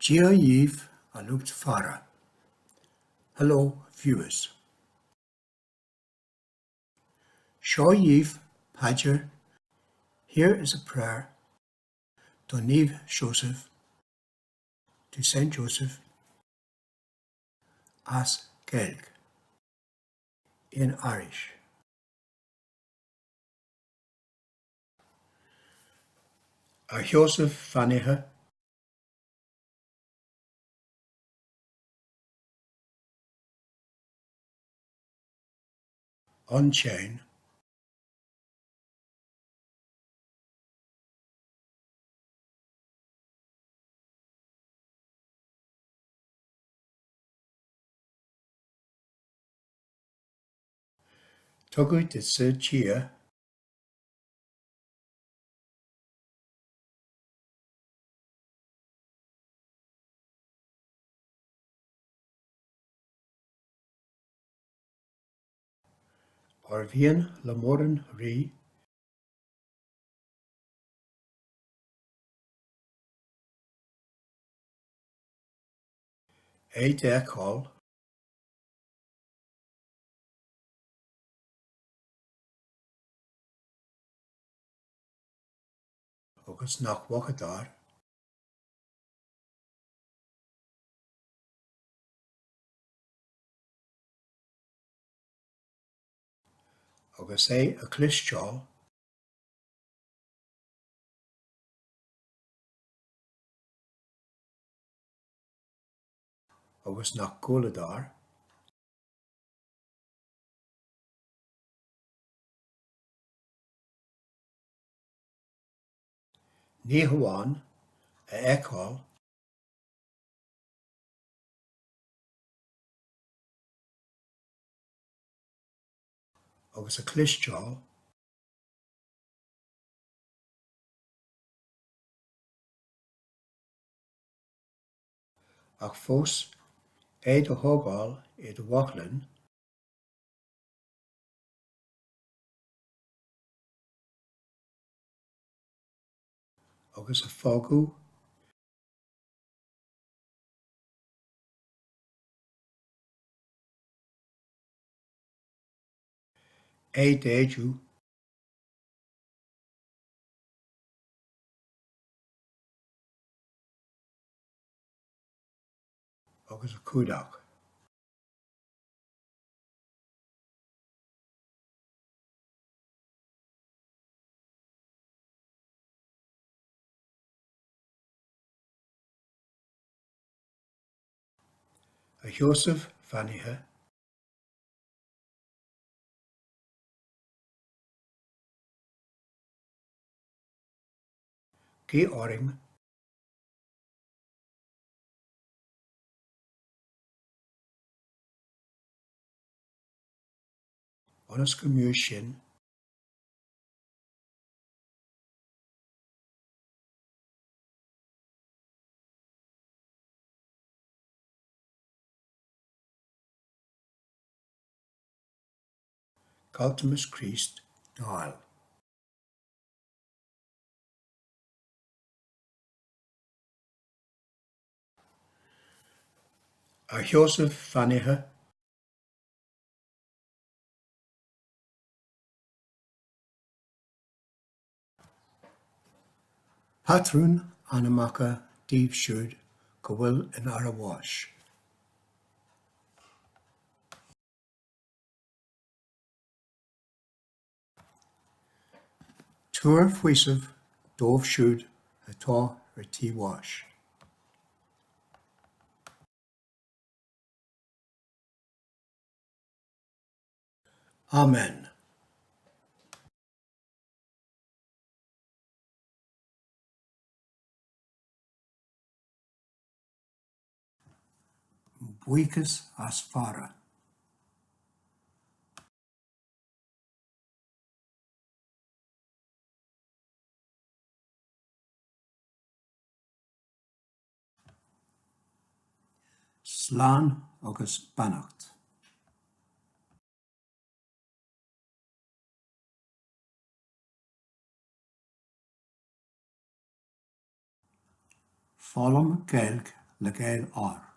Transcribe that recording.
Dia dhíbh a lucht faire. Hello viewers. Seo dhíbh paidir Here is a prayer do Naomh Seosamh to Saint Joseph as Gaeilge in Irish. A Sheosaimh bheannaithe. An tSéin. Tugadh duitse Dia. Ar mhian le mórán rí. É d'fheiceáil. Agus nach bhfacadar. Agus é a chloisteáil. Agus nach gcualadar. Ní hamháin a fheiceáil. Agus a chloisteáil. Ach fós é do thógáil i do bhaclainn. Agus a phógadh. É d'ídiú. Agus a chumhdach. A Sheosaimh bheannaithe. Guigh orainn. Ionas go mb'fhiú sinn. Gealltanas Chríost d'fháil. A Sheosaimh bheannaithe. Patrún anamacha díobh siúd go bhfuil in uair a bháis. Tabhair faoiseamh dóibh siúd atá ar tí bháis. Amen. Buíochas as faire. Slán agus beannacht. Foghlaim Gaeilge. Le Gael R.